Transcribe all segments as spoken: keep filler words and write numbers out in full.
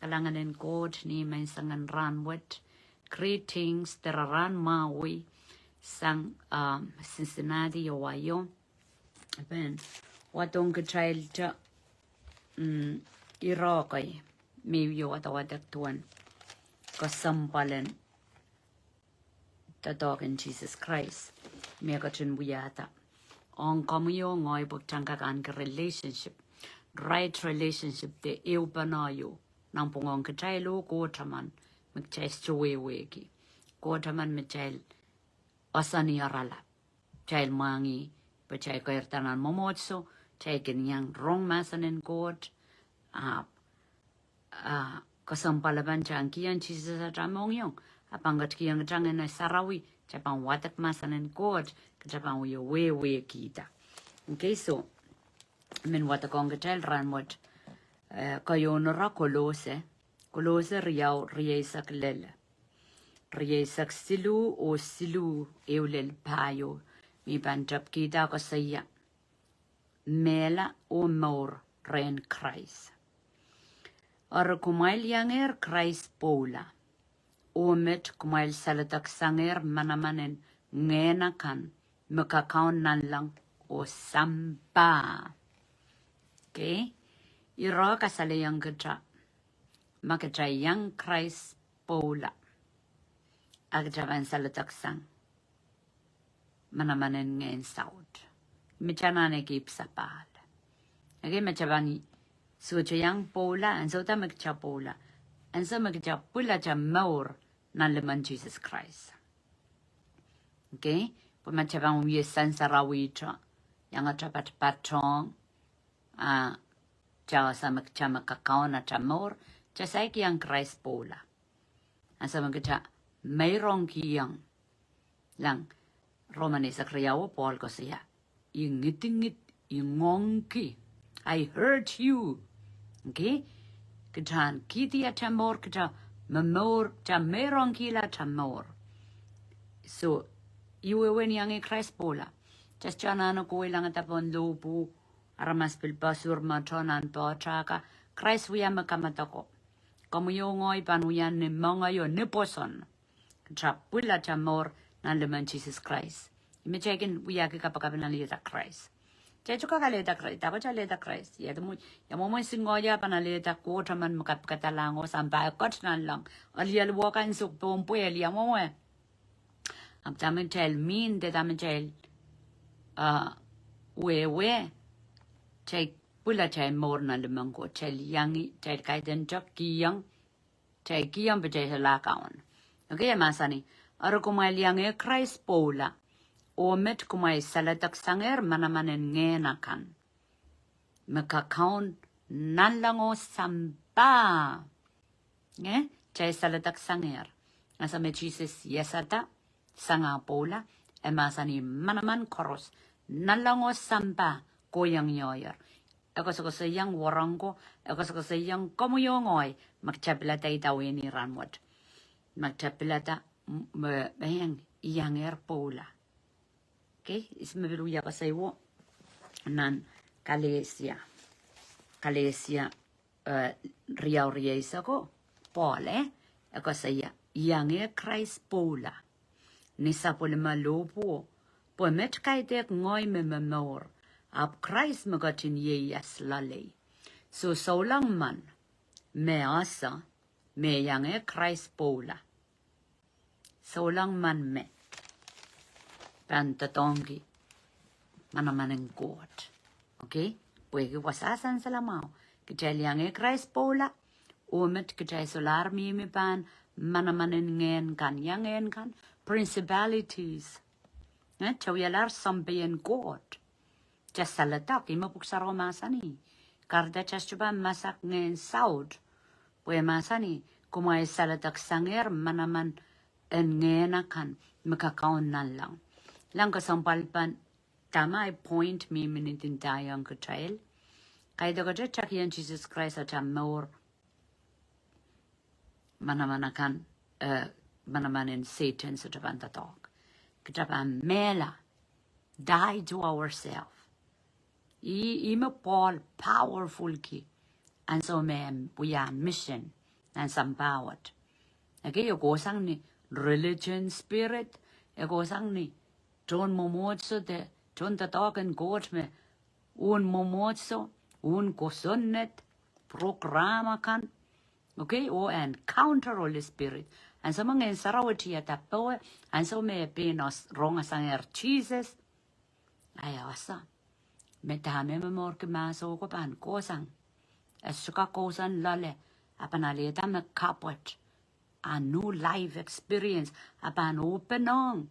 Kalahngan en Koht ni menseng en rahn wet. Greetings, de rahn mwahu sang, um, Cincinnati, Ohio. Pen, wadohng kitail te, mm, ire kei me I wie wadawadek duwen kesempwalen doadoahk en Sises Krais me ketin wiahda ong komwi oh ngehi pwe kitail en kak ahneki relationship, right relationship de ehupene ieu nanpwungen kitail oh Koht emen me kitail sohte wehwehki. Koht emen me kitail oasoanehla. Kitail mwahngih pwe kitail keirda nan mwomwohdiso, kitail kin iang rong mahsen en Koht, ahpw, ah, kesempwalpen kitail en kihong Sises atail mohngiong, a pahn ketikihong kitail Ngehn Sarawi, kitail pahn wadek mahsen en Koht, kitail pahn wie wehwehkihda. Okay, so, I men wadekohng kitail rahn wet, eh, keieun ire Kolose, Kolose riau rieisek lel. Rieisek siluh oh siluh ehu lel pahieu, me I pahn tepkihda koasoia mehla oh mour rehn Krais. Eri kumwail iangehr Krais pwoula, oh met kumwail saledeksangehr manaman en ngehn akan me kakaun nanleng oh sampah. Okay? Ire kasalehiong kitail ma kitail iang Krais pwoula, a kitail pahn saledeksang manaman en ngehn saut. Mitail anahne kihpw sapahl. Okay, ma kitail pahn sohte iang pwoula, ansou da me kitail pwoula? Ansou me kitail pwilada mour nan limen Sises Krais. Okay, pwe ma kitail pahn wie sansarawihte, iangete patpatohng, ah, kitail ese me kitail me kakaun atail mour, kitail saik iang Krais pwoula. Ansou me kitail meirongkihong. Lang, Roman eisek riau, Pohl koasoia, I ngidingid, I ngoangki. I hurt you. Okay? Kitail kihdi atail mour, kitail momour, kitail meirongkihla atail mour. So, I wehwehn iang Krais pwoula. Kitail sohte anahne kohwei langada pohn lohpwu, aramas pil poasurmeto nan poatoka. Krais wia me kamadoko. Komwi oh ngehi pahn wia ni mengei oh ni pwoson. Kitail pwilada mour nan limen Sises Krais. Ih me kitail kin wiahki kapakap en alehda Krais. Kitail tuhke alehda Krais, dahkot alehda Krais. Ia mwomwen, ia mwomwen singoia pahn alehda Koht emen me kapikada lahng oh sampah, e Koht nanleng. Aliel wehkan suk pohn pwehl, ia mwomwen. Ahpw dahme kitail mihn de dahme kitail, ah, wehwe, kitail pwilada atail mour nan limen Koht, kitail iang, kitail kaidehn kihong, kitail kihong pwe kitail solahr kaun. Okay, e mahsanih, eri kumwail iangehr Krais pwoula, oh met kumwail saledeksangehr manaman en ngehn akan me kakaun nanleng oh sampah. Nge, kitail saledeksangehr. Ansou me Sises iasada, sang ah pwoula, e mahsanih manaman koaros, nanleng oh sampah, kohiong ioier. E koasokoasoiong wahnpoaron ko, e koasokoasoiong komwi oh ngehi, ma kitail pilada idawehn ih rahn wet. Ma kitail pilada, m-, me, me iang, iangehr pwoula. Okay, ihs me pil wia koasoia nan Kalesia. Kalesia, eh, riau rieisek ko, Pohl, eh, e koasoia, iangehr Krais pwoula ni sapwellime lohpwuo, pwe met kaidehk ngehi me momour, ahpw Krais me ketin ieias loalei. So, souleng men me ese me iangehr Krais pwoula. Souleng men me pahn doadoahngki manaman en Koht. Okay? Pwehki wasa sansal mwahu. Kitail iangehr Krais pwoula, oh met kitail solahr mihmi pahn manaman en ngehn kan, ia ngehn kan, principalities. Eh, kitail wialahr sampah en Koht. Kitail saledek, ih me pwuhk sarawi mahsanih. Kahrehda kitail sohte pahn masak ngehn saut. Pwe mahsanih, kumwail saledeksangehr manaman en ngehn akan me kakaun nanleng. Lang kesempwalpen dahme ahi point me I men ndahng kitail. Kaidehk kitail kihong Sises Krais atail mour, manaman akan, eh, manaman en Sehdan sohte pahn doadoahk. Kitail pahn mehla, die to ourselves. Ih, ih me Pohl powerful ki. Ansou me e wia mission. nan sampah wet. Okay, e kohsang ni religion spirit, e kohsang ni tohn mwomwohdiso de, tohn doadoahk en Koht me uwen mwomwohdiso, uwen kosonned, program akan. Okay, oh e encounter Holy Spirit. Ansou me Ngehn Sarawi tiada powe, ansou me e pein os-, rongasang er Sises. Ahi ese me dahme momourki mahso ko pahn kohsang. E sohte kak kousoan loale, a pahn alehda me kapwet. A new life experience, a pahn open ong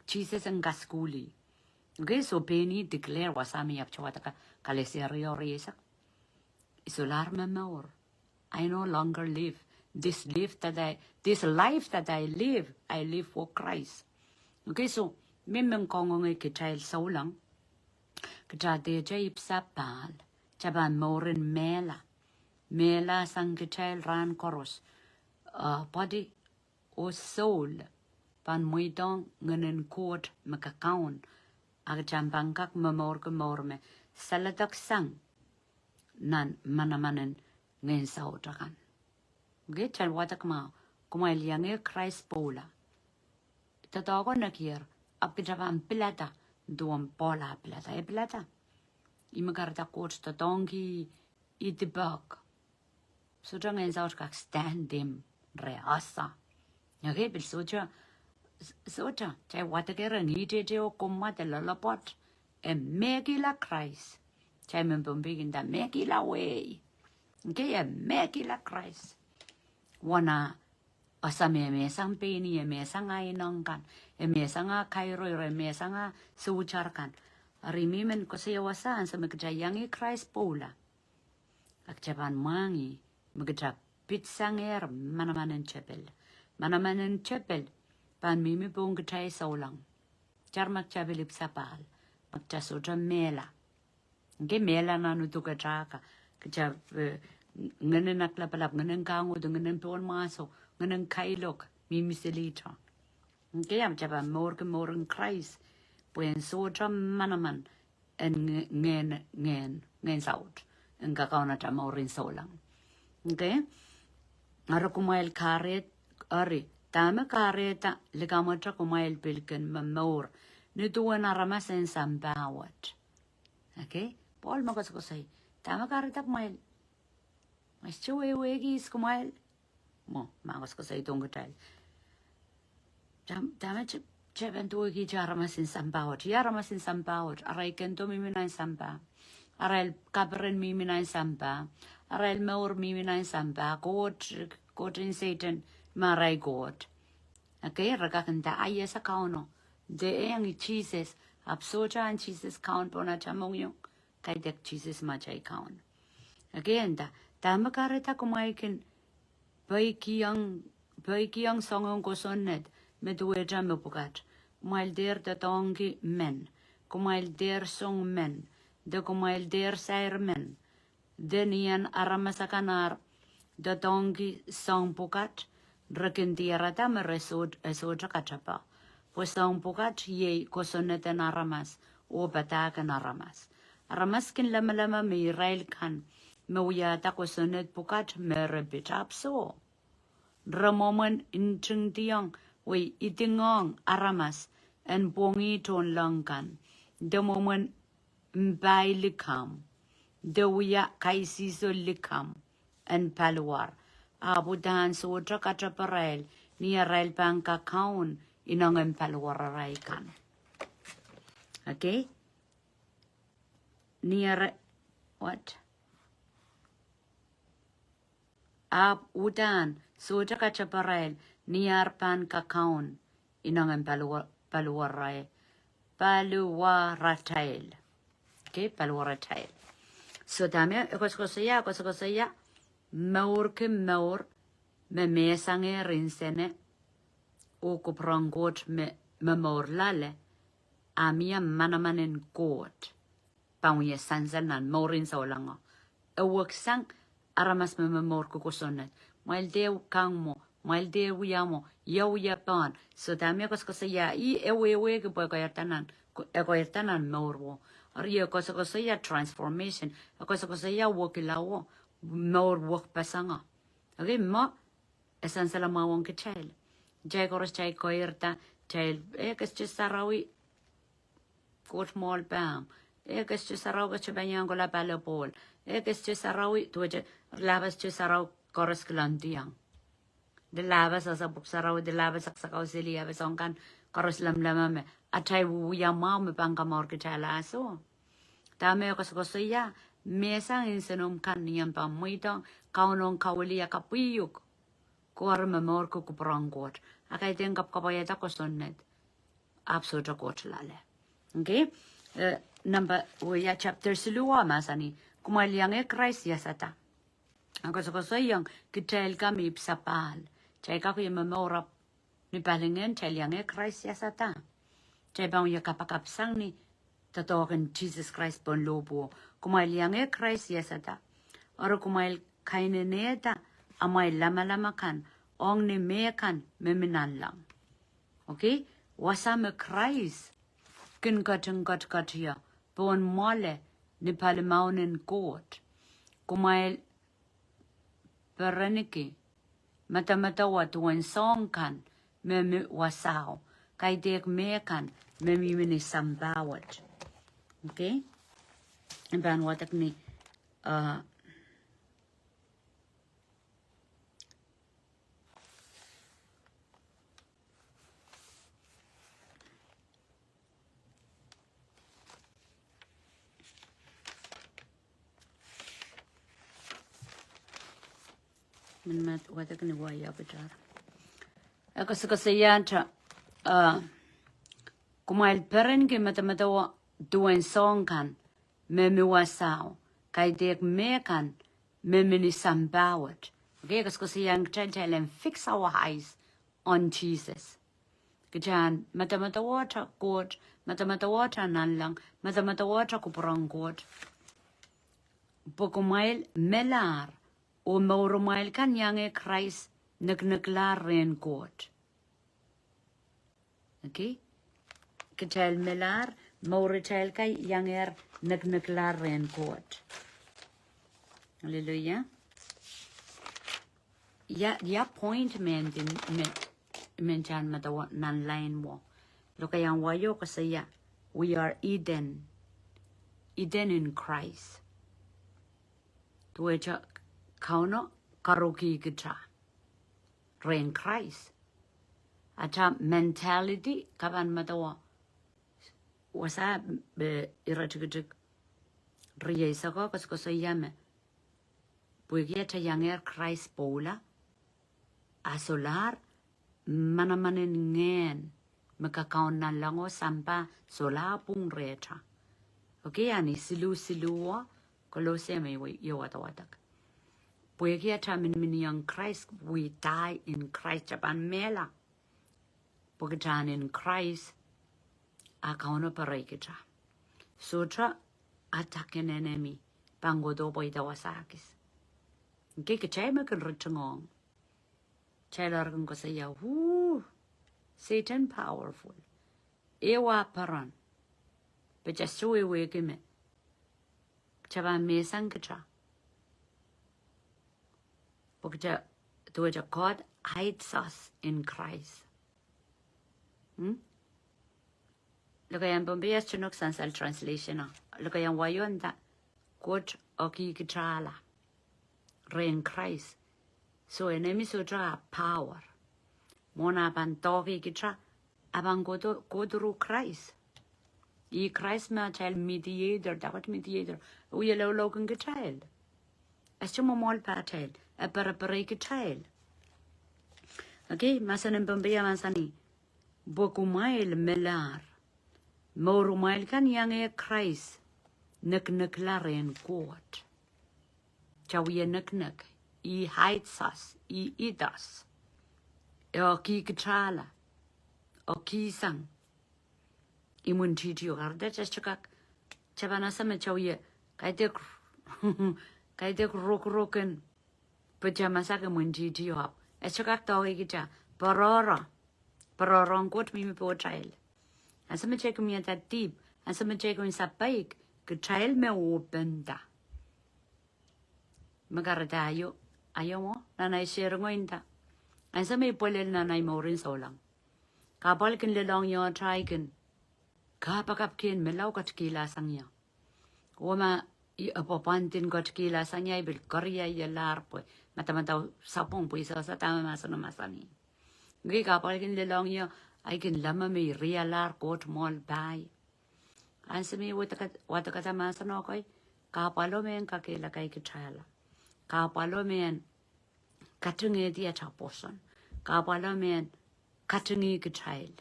Sises en kasukuhlih. Okay, so pein ih declare wasa me I ahpwtehn wadek Kalesia riau rieisek. I solahr momour. I no longer live. This live that I, this life that I live, I live for Christ. Okay, so, mie me koangoangehki kitail souleng, kitail dehte ipwsapahl, kitail pahn mouren mehla. Mehla sang kitail rahn koaros. Uh, body oh soul pahn mweidohng Ngehnen Koht me kakaun, a kitail pahn kak momourki mour me saledeksang nan manaman en ngehn saut akan. Okay, kitail wadek mwahu, kumwail iang Krais pwoula. Doadoahk ko nekier, ahpw kitail pahn pilada duwen Pohl ah pilada. E pilada. Ih me kahrehda Koht doadoahngki ih dipoak. Sohte ngehn saut kak stand him, re ese. Okay, pil sohte, sohte, kitail wadek rehn ihdehde oh kommwad de loalopwoat. E mehkihla Krais. Kitail mehn Pohnpei kin nda mehkihla wehi. Okay, e mehkihla Krais. Wahn ah ese me e mehsang pein ih, e mehsang ah ineng kan, e mehsang ah kairo, e mehsang ah soutar kan. Eri mie men koasoia wasa ansou me kitail iang Krais pwoula, a kitail pahn mwahngih me kitail pitsangehr manaman en tepil. Manaman en tepil pahn mihmi pohn kitail souleng. Kitail ma kitail pil ipwsapahl, ma kitail sohte mehla. Okay, mehla nan uduhk atail ka, kitail, eh, ngehnen aklapalap, ngehnen kahngodo, ngehnen pohnmwahso, ngehnen kailok, mihmi silihda. Okay, ahpw kitail pahn mourki mouren Krais, pwe en sohte manaman en nge-, ngehn, ngehn, ngehn saut en kakaun atail mouren souleng. Okay? Eri kumwail kahrehda, eri, dahme kahrehda likamwete kumwail pil kin momour ni duwen aramas en sampah wet. Okay? Pohl me koasokoasoi, dahme kahrehda kumwail, ma sohte wehwehki ihs kumwail. Mwo, ma koasokoasoidohng kitail. Dam-, dahme te-, tepin duwehkihte aramas en sampah wet? Ia aramas en sampah wet? Arail kendo mihmi nan sampah. Arail kaperen mihmi nan sampah. Arail mour mihmi nan sampah. Koht, koht en Sehdan me arail koht. Okay, re kak nda, ah, I ese Kauno. De e iang Sises, ahpw sohte ahn Sises kaun pohn atail mohngiong. Kaidehk Sises me atail kaun. Okay, e nda, dahme kahrehda kumwail kin peikiong, peikiong soangen kosonned me duwehte me pwukat? Kumwail dehr doadoahngki men. Kumwail dehr song men. De kumwail dehr sair men. De ni en aramas akan ar doadoahngki soahng pwukat, re kin diarada me re soh-, e sohte katepe. Pwe soahng pwukat iei kosonned en aramas, oh padahk en aramas. Aramas kin lemeleme me irail kan me wiahda kosonned pwukat me re pid, ahpw soh. Re mwomwen ntingdiong, wei, idingohng aramas en pwongih tohnleng kan. De mwomwen mpai likamw, de wia kaisihso likamw en paliwar. Ahpw uhdahn sohte kateparail ni arail pahn kakaun inengen paliwararail kan. Okay? Ni ara-, what? Ahpw uhdahn sohte kateparail ni ar pahn kakaun inengen paliwa-, paliwara-, paliwaratail. Okay, paliwaratail. So dahme e koasokoasoia, koasokoasoia mourki mour me mehsangehr nsene oh kupwuren Koht me, me mour loale, a mie manaman en Koht pahn wie sansal nan mouren soulengo. E weksang aramas me momourki kosonned. Kumwail dehr kang mwo, kumwail dehr wia mwo, ia wia pohn. So dahme e koasokoasoia, ih e wehwehki pwe e koairda nan, e koairda nan mour wo. Eri e koasokoasoia transformation, e koasokoasoia wekila wo, mour wekpeseng o. Okay, mwo, e sansal mwahu ong kitail. Kitail koaros kitail keirda, kitail, eh, keste sarawi, Koht mwohl pahn. Eh, keste sarawi keste pahn iang kohla pali pwohl. Eh, keste sarawi, duwehte, lapeste sarawi koaros kilangdiong. De lapasasa pwuhk sarawi, de lapasakasakau seli, lapasong kan koaros lamlama me. Atail wiewia mwahu me pahn kamour kitail ahnsou. Dahme e koasokoasoia, mehsang nsenamw kan ni omw pahn mweidohng Kauno en kawiliakapwihuk. Koaros me momourki kupwur en Koht. A kaidehn kapwkapwaiada kosonned. Ahpw sohte Koht loale. Okay? Eh, number, oh yeah, chapter siluh mahsanih, kumwail iang Krais iasada. A koasokoasoiong kitail ka me ipwsapahl. Kitail kak wie momour ahpw ni palingehn kitail iang Krais iasada. Kitail pahn wie kapakap sang ni doadoahk en Sises Krais pohn lohpwuo. Kumwail iang Krais iasada. Eri kumwail kainenehda amwail lamalam akan ong ni mehkan me mi nanleng. Okay? Wasa me Krais kin ketin ketiket ie pohn mwoale ni palimaun en Koht. Kumwail perenki medemedewe duwen soahng kan me mi wasao, kaidehk mehkan me mihmi ni sampah wet. Okay? I pahn wadek ni, uh, Menimet wadek ni wai apetar. E koasokoasoiahte, uh, kumwail perenki medemedewe duwen soahng kan me mi wasao, kaidehk mehkan me mi ni sampah wet. Okay, e koasokoasoiahte kitail en fix our eyes on Jesus. Kitail en medemedewe Koht, medemedewe nanleng, medemedewe kupwur en Koht. Pwe kumwail melahr, oh mourumwail kan iang Krais nikeniklahr rehn Koht. Okay? Kitail melahr, mouritail kan iang nikeniklahr rehn Koht. Hallelujah. Ia, ia point mendin me, mendahn medewe nan lain mwo. Lokaiahn wai o koasoia, we are hidden. Hidden in Christ. Duwehte Kauno karuhki kitail rehn Krais. Atail mentality, ke pahn medewe. Wasa, eh, iretikitik rieisek o koasokoasoia me pwehki atail iang Krais pwoula, a solahr manaman en ngehn me kakaun nanlengo sampah solahr pwung rehtail. Okay, a ni siluh siluh o, Kolose me iwe, iwe wadawad. Pwehki atail miniminiong Krais, we die in Christ, kitail pahn mehla. Pwe kitail in Krais, a Kauno perei kitail. Sohte attack en enemy pahn kohdo pweida wasa kis. Ke kitail me kin ritingohng. Kitail kin koasoia, ooh, Satan powerful. E wa peren. Pwe kitail sohte wehwehki me kitail pahn mehsang kitail. Pwe kitail, duwehte God hides us in Christ. Hmm? Lokaiahn Pohnpei e sohte nohk sansal translation o. Lokaiahn wai o nda, Koht oahki kitail rehn Krais. So enemy sohte ah power. Mwohn ah pahn doahke kitail, ah pahn kohdo, kohdo through Krais. Ih Krais me atail mediator, dahkot mediator. E wie loulou kin kitail. E sohte mwohmwohn pahtail, e pereperei kitail. Okay, mahsen en Pohnpei mahsanih, pwe kumwail melahr, mourumwail kan iang Krais nikeniklahr rehn Koht. Kitail wie nekinek, he hides us, he hid us. E oahki kitail, oahki sang imwintihti o. Kahrehda kitail sohte kak, kitail pahn ese me kitail wie, kaidehk, kaidehk rokorok en, pwe kitail masak imwintihti o. E sohte kak doahke kitail, pwe roro, pwe roro en Koht mihmi pohtail. Ansou me kitail kin mie dihp, ansou me kitail kin sapeik, kitail me open da. Me kahrehda io, Ahi mwo, nan ahi seri ngehi nda. Ansou me I pwelel nan ahi mourin souleng, kahpwal kin lelohng ie, ahi kin kapakapki en melahr ketikihla sang ie. Oh ma I, e pwopwandin ketikihla sang ie, I pil keriau ie lahr pwe madamadau sapwung pwe I sehse dahme mahseno mahsanih. Ngehi kahpwal kin lelohng ie, ahi kin leme me I rialahr Koht mwohn pai. Ansou me I wadek, wadekada mahseno kei, kahpwalo mehn kakehlaka kitail. Kahpwalo mehn katingedi atail pwoson. Kahpwalo mehn katingih kitail.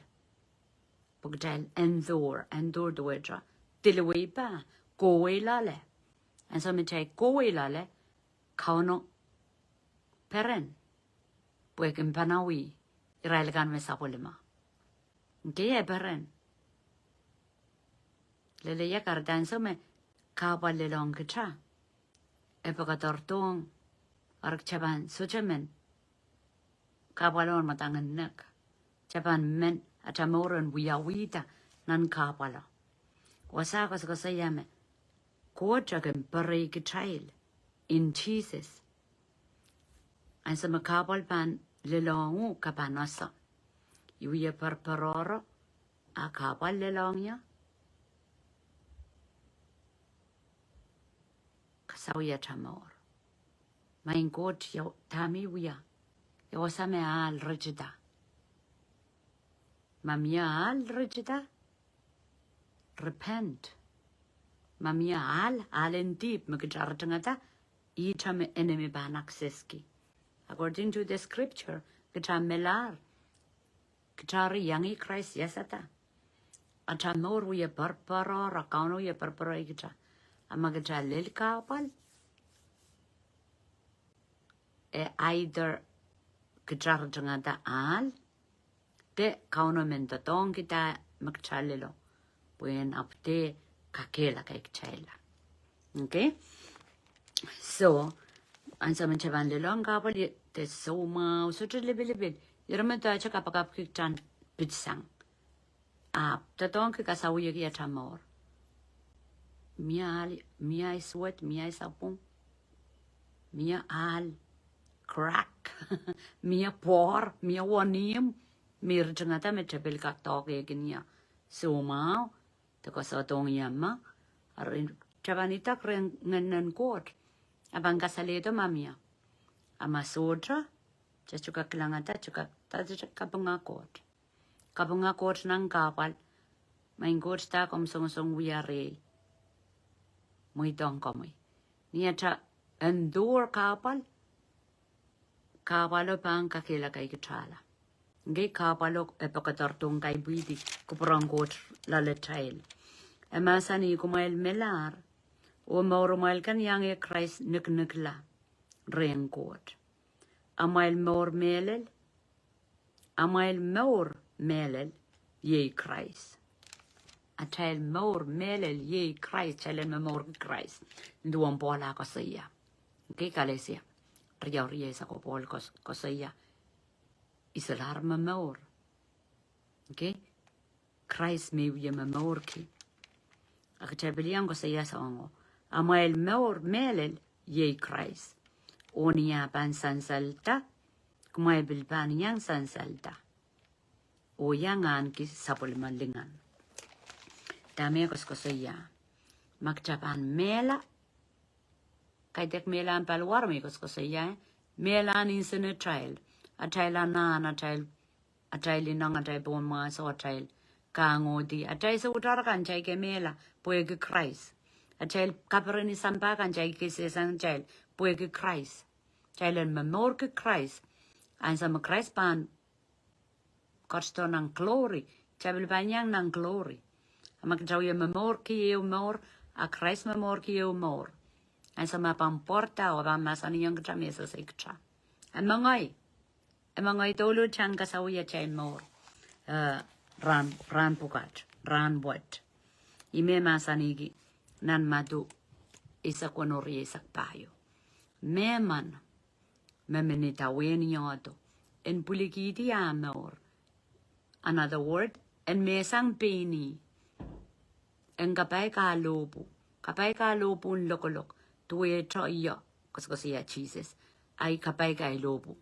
Pwe kitail endure, endure duwehte diliwei pah, kohwei loale. Ansou me kitail kohwei loale, Kauno peren. Pwe e kin panawih irail kan me sapwellime. Ngehi e peren. Leleia kahrehda ansou me kahpwal lelohng kitail, e pekederdohng, eri kitail pahn sohte men kahpwalo en mwadang en nek. Kitail pahn men atail mour en wiawihda nan kahpwalo. Wasa koasokoasoia me Koht e kin perei kitail in Jesus. Ansou me kahpwal pahn lelohng uhk, ke pahn ese. I wie perperohro, a kahpwal lelohng ie, ke sawia atail mour. Maing Koht, ia dahme I wia? Ia wasa me ahl ritida? Ma mie ahl ritida, repent. Ma mie ahl, ahlen dihp me kitail ritingada, ihte me enemy pahn access ki. According to the scripture, kitail melahr, kitail iang Krais iasada, atail mour wie perperohro, Kauno wie perperoi kitail. A ma kitail lel kahpwal, e either kitail ritingada ahl, de Kauno men doadoahngkihda me kitail lelong, pwe en ahpw de kakehlaka kitail. Okay? So, ansou me kitail pahn lelohng kahpwal, de soumwahu, sohte lipilipil. Ire me doadoahkte kapakapki kitail pitsang. Ahpw doadoahngki kasawihki atail mour. Mie ahl, mie ahi suwed, mie ahi sapwung, mie ahl crack, mie pwoar, mie wenihmw, me ritingada me tepil kak doahkehkin ie soumwahu, de koasoadohng ie me, eri kitail pahn idek rehn Ngehn en Koht, a pahn kasalehdo ma mie. A ma sohte, kitail sohte kak kilangada, kitail kak, kitail sohte kapinga Koht. Kapinga Koht nan kahpwal. Maing Koht, dah komw songosong wia rehi? Mweidohng komwi. Ni atail endure kahpwal, kahpwalo pahn kakehlaka kitail. Ngehi kahpwalo e pekederdohng kaipwidi kupwur en Koht loalatail. E mahsanih, kumwail melahr, oh mourumwail ken iang Krais niknikla rehn Koht. Amwail mour mehlel, amwail mour mehlel iei Krais. Atail mour mehlel iei Krais, kitail en momourki Krais. Nin duwen Pohl a koasoia. Okay, Kalesia riau rieisek, oh Pohl koas-, koasoia, I solahr momour. Okay? Krais me I wie momourki. A kitail pil iang koasoia soahngo. Amwail mour mehlel iei Krais. Oh ni ah pahn sansalda, kumwail pil pahn iang sansalda. Oh iang ahneki sapwellime lingan. Dahme koasokoasoia? Ma kitail pahn mehla, kaidehk mehla en paliwar me I koasokoasoia, mehla en insenatail, atail anahn, atail, atail ineng, atail pohnmwahso, atail kahngohdi, atail soutahr kan kitail kin mehla pwehki Krais. Atail kaperen en sampah kan kitail kin sehsang kitail pwehki Krais. Kitail en momourki Krais. Ansou me Krais pahn ketido nan glory, kitail pil pahn iang nan glory. A ma kitail wie momourki ehu mour, a Krais momourki ehu mour, ansou me e pahn pwarada oh pahn mahsanihong kitail me e sehse kitail. E mengei, e mengei douluhl kitail en kasawih atail mour, eh, rahn, rahn pwukat, rahn wet. Ih me mahsanihki nan Madiu eisek weneu, rieisek pahieu. Mehmen me men idawehn iodo en pwilikihdi ah mour. Another word, en mehsang pein ih, en kapai kalohpwu, kapai kalohpwun lokolok, duwehte ih, koasokoasoia Sises. ahi kapaik ahi lohpwu.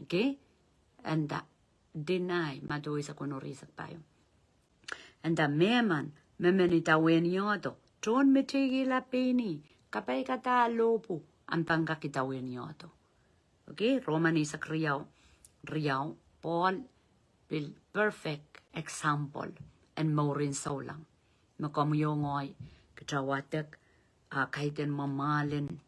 Okay? Eri deny, Madiu eisek weneu, ire eisek pahieu. Eri mehmen me men idawehniehdo, tohn meteikihla pein ih, kapaikada lohpwu, ahpw pahn kak idawehniehdo. Okay, Roman eisek riau, riau, Pohl pil perfect example en mourin souleng. Me komwi oh ngehi, kita wadek, a kaidehn mwamwahl en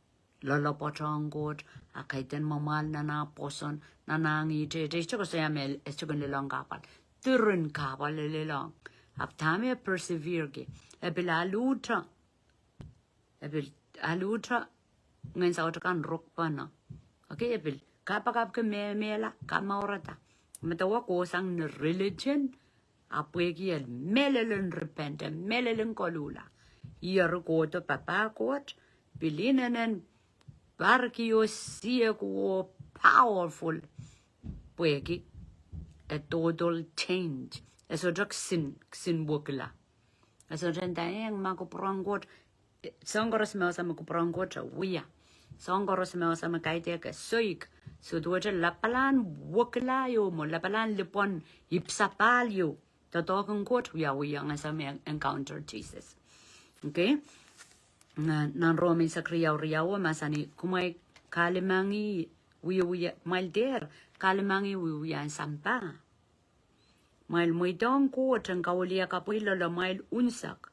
loalopwoatohng Koht, a kaidehn mwamwahl nan ah pwoson, nan ah ngihte, te, te, koasoia me, e sohte kin lelohng kahpwal. Diren kahpwal e lelohng. Ahpw dahme e persevere ki. E pil aluhte. E pil aluhte ngehn saut kan rukpene. Okay, e pil kapakapki me, mehla, kamourada. Medewe kohsang ni religion, ahpw pwehki e mehlel en repent, e mehlel en koluhla. Eri kohdo papah Koht, pil inenen pwarki oh siehk oh powerful. Pwehki a total change. E sohte kisin, kisin wekila. E sohte nda, eng, ma kupwuren Koht, soahng koaros me wasa me kupwuren Koht e wia. Soahng koaros me wasa me kaidehk e soik. Soh duwehte lapalahn wekila ieu mwo, lapalahn lipwen ipwsapahl ieu. Doadoahk en Koht wiawi iang ansou me encounter Jesus. Okay? Nan, nan Rom eisek riau riau, mahsanih, kumwail kahlemengih wiewia, kumwail dehr kahlemengih wiewia en sampah. Kumwail mweidohng Koht en kawiliakapwei loalamwail unsek.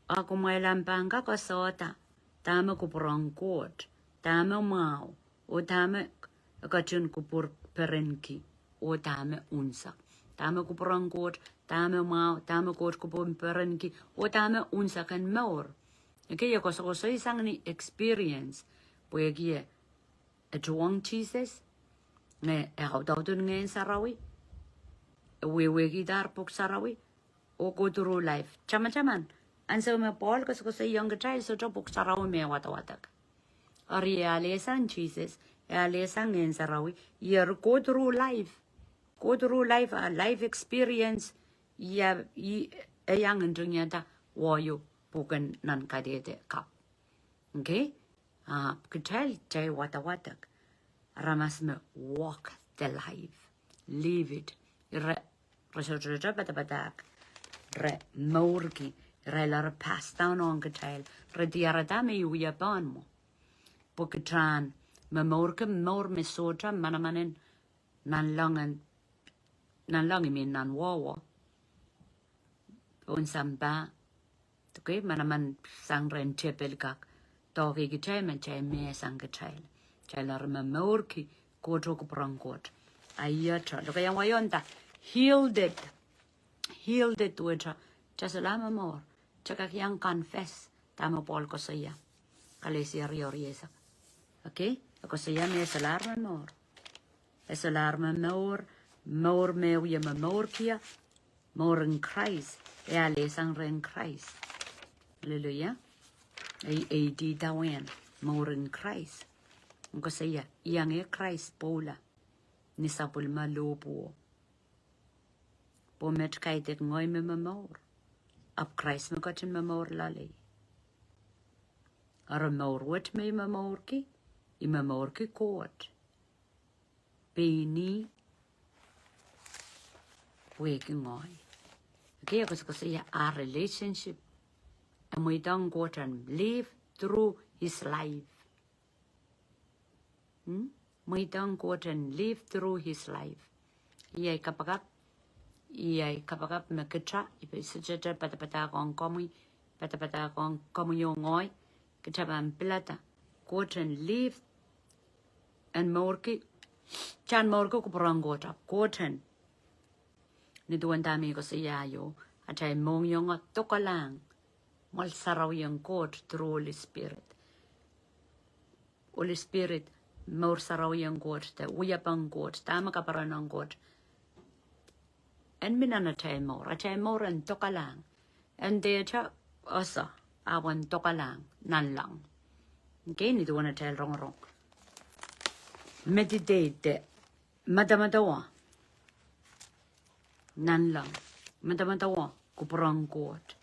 A kumwail ahpw pahn kak koasoia dahme kupwuren Koht, dahme mwahu, oh dahme e ketin kupwurperenki, oh dahme unsek. Dahme kupwuren Koht, dahme mwahu, dahme Koht kupwurperenki, oh dahme unsek en mour. Okay, e koasokoasoi sang ni experience. Pwehki e e tuhwong Jesus, nge e audaudki Ngehn Sarawi, e wehwehkihda Pwuhk Sarawi, oh go through life. Tamataman, ansou me Pohl koasokoasoiong kitail sohte Pwuhk Sarawi me wadawadek. Eri e alehsang Jesus, e alehsang Ngehn Sarawi, eri go through life. Go through life, a life experience, ia, i, e iang ntingihada wahio pwuken nan kadehde kapw. Okay? Ah, kitail, kitail wadawadek. Aramas me walk the life. Live it. Ira, re sohte padapadahk. Re mourki. Ira, ira re pass down ong kitail. Re diarada me I wia pohn mwo. Pwe kitail en momourki mour me sohte manaman en nanleng en, nanleng I mean nan wehwe. Pohn sampah. Okay, manaman sang rehn tepil kak doadoahk kitail, me kitail mehsang kitail. Kitail ira momourki Koht oh kupwuren Koht. Ahi ire, lokaia wai oh nda, healed. Healed duwehte, kitail solahr momour. Kitail kak iang confess dahme Pohl koasoia. Kalesia riau rieisek. Okay, e koasoia me e solahr momour. E solahr momour, mour me e wie momourki, mour en Krais, e alehsang rehn Krais. Hallelujah. E, e idawehn mour en Krais. Koasoia, iang e Krais pwoula ni sapwellime lohpwuo. Pwe met kaidehk ngehi me momour, ahpw Krais me ketin momour loalei. Eri mour wet me I momourki, I momourki Koht. Pein ih pwehki ngehi. Okay, e koasokoasoia ar relationship. E mweidohng Koht en live through his life. Hmm? Mweidohng Koht en live through his life. Iei ahi kapakap, iei ahi kapakap me kitail, I pil sohte padapadahk ong komwi, padapadahk ong komwi oh ngehi, kitail pahn pilada. Koht en live, en mourki, kitail en mourki kupwuren Koht ahpw Koht en. Ni duwen dahme I koasoia ieu, atail mohngiong dokalahng mwoahl sarawi en Koht through Holy Spirit. Holy Spirit, mour sarawi en Koht, de wiepen Koht, dahme kaperenohng Koht. En mi nan atail mour, atail mour en dokalahng. En dehte ese, ahpw en dokalahng nanleng. Okay, ni duwen atail rongorong. Meditate, madamadau nanleng. Madamadau kupwuren Koht.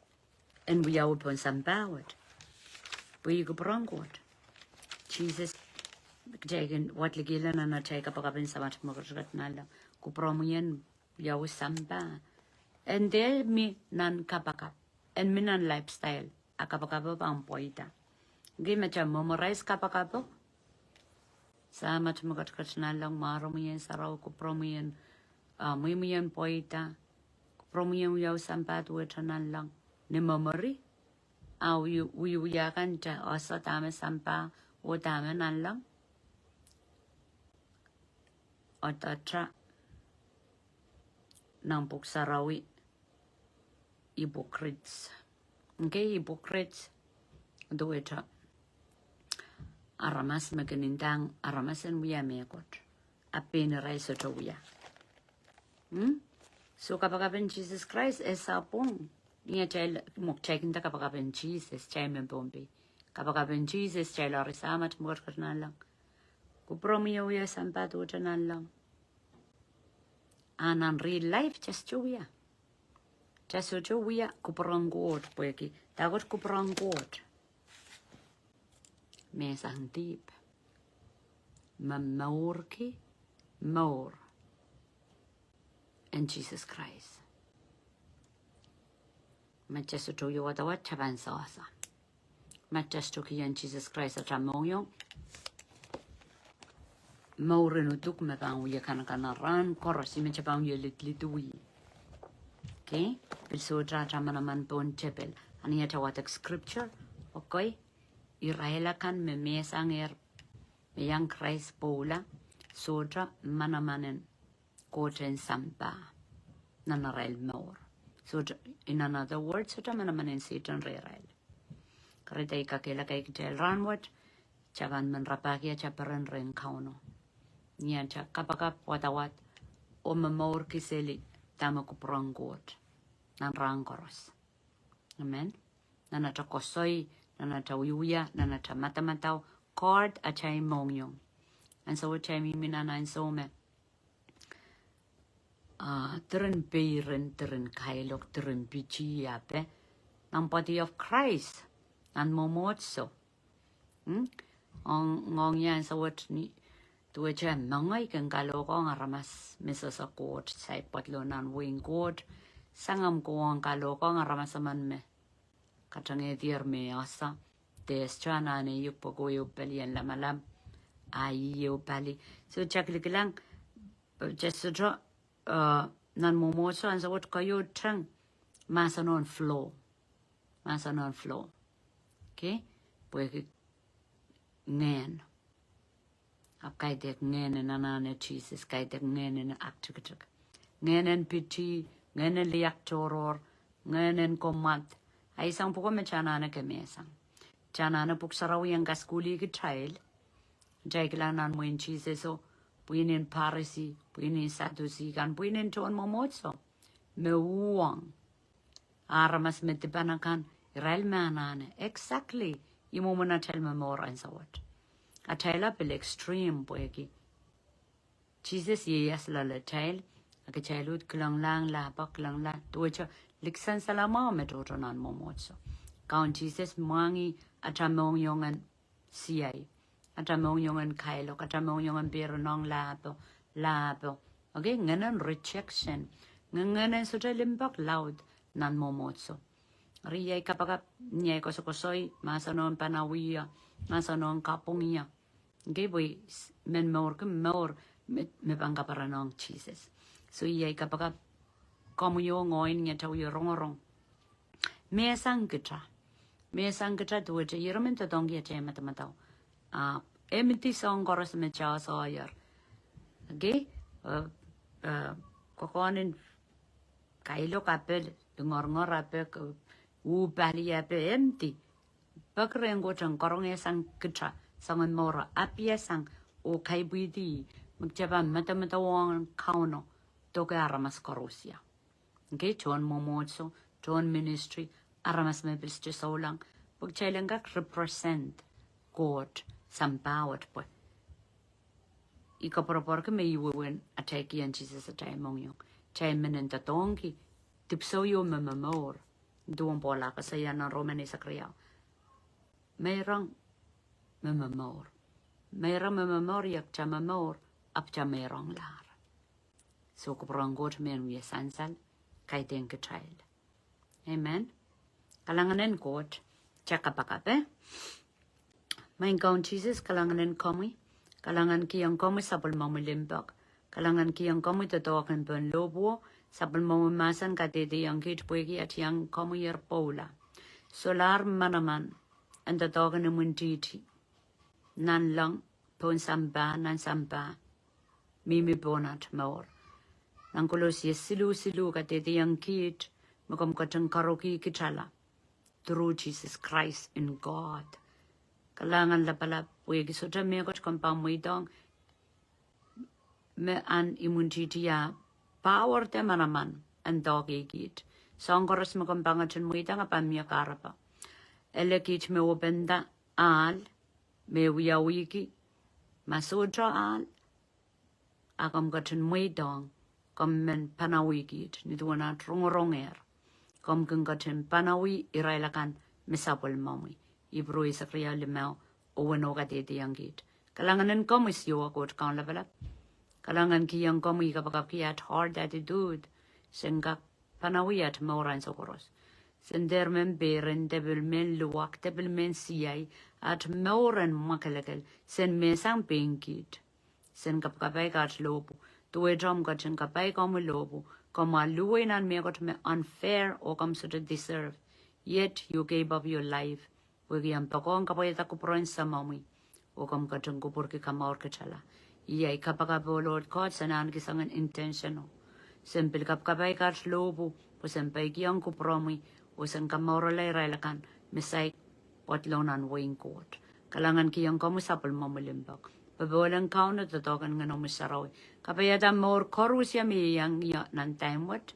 En wiawi pohn sampah wet. Pwe ih kupwuren Koht. Jesus Kitail kin wadekihla nan atail kapakap en Samat me ketiket nanleng. Kupwuromwi en wiawi sampah. En dehr mi nan kapakap. En mi nan lifestyle. A kapakap pahn pweida. Nge ma kitail memorize kapakap. Samat me ketiket nanleng, mwaromwi en sarawi, kupwuromwi en, ah, mwimwi en pweida. Kupwuromwi en wiawi sampah duwehte nanleng. Ni memory. A wiewia kan kitail ese dahme sampah oh dahme nanleng. Ata nan pwuhk sarawi, hypocrites. Nge hypocrites duwehte aramas me kin ndahng aramas en wia mehkot. A pein irail sohte wia. Hmm? So kapakap en Sises Krais e sapwung. Ni atail mwekid, kitail kin nda kapakap en Sises, kitail mehn Pohnpei. Kapakap en Sises, kitail eri Samat me ketiket nanleng. Kupwuromwi en wiawi sampah duwehte nanleng. A nan real life, kitail sohte wia. Kitail sohte wia kupwuren Koht pwehki. Dahkot kupwuren Koht. Mehsang dihp. Me mourki mour en Sises Krais. Ma kitail sohte wia wadawad, kitail pahn sehse. Ma kitail sohte kihong Sises Krais atail mohngiong, mour en uduk me pahn wia kanakana rahn koaros, ih me kitail pahn wia lidlid wia. Okay? Pil sohte atail manaman pohn tepel. A ni atail wadek scripture, okay? Irail akan me mehsangehr, me iang Krais pwoula, sohte manaman en Koht en sampah nan arail mour. Sohte, in another words, sohte manaman en Sehdan rehrail. Kahrehda I kakehlaka kitail rahnwet, kitail pahn men rapahki atail peren rehn Kauno. Ni atail kapakap wadawad, oh momourki seli dahme kupwuren Koht nan rahn koaros. Amen. Nan atail koasoi, nan atail wiewia, nan atail madamadau, guard atail mohngiong. Ansou atail mihmi nan ansou me, ah, diren peirin, diren kailok, diren piti ape. Nan body of Christ, nan mwomwohdiso. Hmm? Ong, ong ia ansou wet ni, duwehte mengei kin kalohkohng aramas me sehse Koht, saik pwadlo nan wehin Koht, sangam kohwong kalohkohng aramas emen me katengehdier me ese, de sohte anahne uk pwehki ehu pali en lamalam, a ih ehu pali. So kitail kilikilang, eh, kitail sohte, eh, nan mwomwohdiso ansou wet koahieu teng, mahsen en flow. Mahsen en flow. Okay? Pwehki ngehn. Ahpw kaidehk ngehn en anahne Sises, kaidehk ngehn en aktikitik. Ngehn en piti, ngehn en liak tohrohr, ngehn en kommwad. A ih sang pwuko me kitail anahne kemehsang. Kitail anahne pwuhk sarawi en kasukuhlih kitail. Kitail kilang nan mwehin Sises oh, pwihn en Parisi, pwihn en Sadusi, kan pwihn en tohn mwomwohdiso. Me uhwong. Aramas me dipan akan, irail me anahne. Exactly. Ih mwomwen atail momour ansou wet. Atail ahpw pil extreme pwehki Sises ieias loalatail, a kitail uhd kilanglahng lahpo, kilangla, duwehte likisensalama me tohto nan mwomwohdiso. Kaun Sises mwahngih atail mohngiong en siai. Atail mohngiong en kailok, atail mohngiong en peironong lahpo, lahpo. Okay, ngehn en rejection. Nge-, ngehn en sohte limpoak laud nan mwomwohdiso. Eri iei kapakap, iei koasokoasoi, mahsen en panawih, mahsen en kapwung ia. Okay, pwe s-, men mourki mour, me, me pahn kaperenohng Sises. So iei kapakap, komwi oh ngehi ni atail wie rongorong. Mehsang kitail. Mehsang kitail duwehte irail men doadoahngki atail madamadau. Ah, e mihdi soahng koaros me kitail saier. Okay? Eh, eh, kokohn en kailok ape, lingorngor ape, ke-, uh pali ape, e mihdi. Peki rehn Koht en karonge sang kitail, soangen mour, apiasang, oh kaipwidi, me kitail pahn madamadau ong Kauno, doke aramas koaros ia. Okay, tohn mwomwohdiso, tohn ministry, aramas me pil sohte souleng. Pwe kitail en kak represent Koht sampah wet pwe. I koapworopworki me ih wehwehn atail kihong Sises atail mohngiong. Kitail men en doadoahngki, dipwisou ieu me momour. Duwen Pohl ah koasoia nan Roman eisek riau. Meirong me momour. Meirong me momour, ie kitail momour, ahpw kitail meironglahr. So kupwuren Koht mehn wie sansal, kaidehn kitail. Amen. Kalahngan en Koht, kitail kapakap, eh? Maing Kaun Sises, kalahngan en komwi, kalahngan kihong komwi sapwellimomwi limpoak, kalahngan kihong komwi doadoahk en pohn lohpwuo, sapwellimomwi mahsen kadehdehiong kiht pwehki at iang komwi er pwoula. Solahr manaman en doadoahk en imwintihti, nanleng, pohn sampah, nan sampah, mihmi pohn at mour. Nan Kolosie siluh siluh kadehdehiong kiht me komw ketin karoki kitailla through Jesus Christ in God. Kalahngan lapalap pwehki sohte mehkot komw pahn mweidohng me ahn imwintihti ah power de manaman en doadoahk en kiht. Soahng koaros me komw pahn ketin mweidohng a pahn mie kahrepe. Ele kiht me wependa ahl, me wiawihki ma sohte ahl, a komw ketin mweidohng komw men panawih kiht, nin duwen at rongorongehr. Komw kin ketin panawih irail akan me sapwellimomwi. Ipru eisek riau limau, oh weneu kadehdehiong kiht. Kalahngan en komwi Siohwa Koht Kaun lapalap. Kalahngan kihong komwi kapakapki at hard attitude, sen kak panawih at mour ansou koaros. Sen dehr men peren, de pil men luwak, de pil men siai, at mour en mwakelekel, sen mehsang pein kiht. Sen kapakapaik at lohpwu. Duwehte omw ketin kapaik omwi lohpwu. Komw aluwei nan mehkot me unfair oh komw sohte deserve. Yet you gave up your life. Pwehki omw poakohng kapwaiada kupwuren Semomwi. Oh komw ketin kupwurki kamour kitailla. Iei ahi kapakap, oh Lord God, sen ahneki soangen intentional. Sen pil kapakapaik at lohpwu, pwe sen peikiong kupwuromwi, oh sen kamourala irail akan me saik pwoatlong nan wehin Koht. Kalahngan kihong komwi sapwellimomwi limpoak. Popohl en Kauno, doadoahk en Ngenomwi Sarawi. Kapaiada mour koaros me iang ie nan time wet,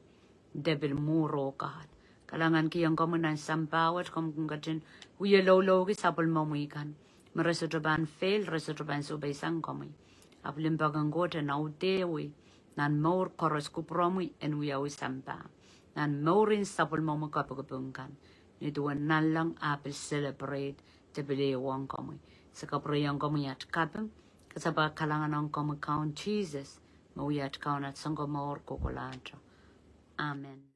de pil mwuhr, oh God. Kalahngan kihong komwi nan sampah wet, komw kin ketin wie loulouki sapwellimomwi kan. Me re sohte pahn fail, re sohte pahn sohpeisang komwi. Ahpw limpoak en Koht en audehwei nan mour koaros kupwuromwi en wiawi sampah. Nan mouren sapwellimomwi kapikipik kan. Nin duwen nanleng a pil celebrate, de pil ehuong komwi. Se kapwureiong komwi at kaping, kasapahl kalahngan ong komwi Kaun Sises, me wia at Kaun, at Sounkomour kohkohlahte. Amen.